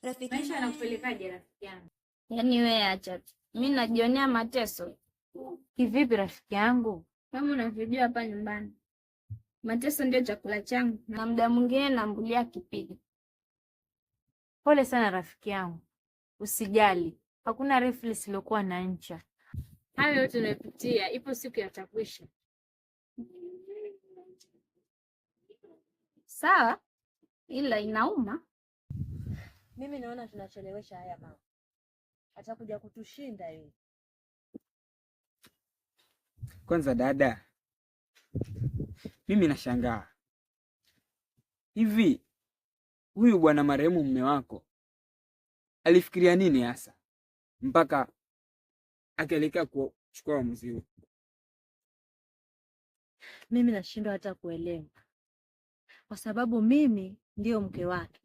Rafiki Maisha yanakupelekaje rafiki yangu? Yaani wewe acha tu, mi najionea mateso. Kivipi rafiki yangu? Kama unavyojua hapa nyumbani mateso ndio chakula changu, na muda mwingine naambulia kipigo. Pole sana rafiki yangu, usijali, hakuna refu lisilokuwa na ncha. Hayo yote unayopitia, ipo siku yatakwisha. Sawa, ila inauma. Mimi naona tunachelewesha haya mambo, atakuja kutushinda yeye. Kwanza dada, mimi nashangaa hivi, huyu bwana marehemu mume wako alifikiria nini hasa mpaka akaelekea kuchukua uamuzi huu? Mimi nashindwa hata kuelewa, kwa sababu mimi ndiyo mke wake,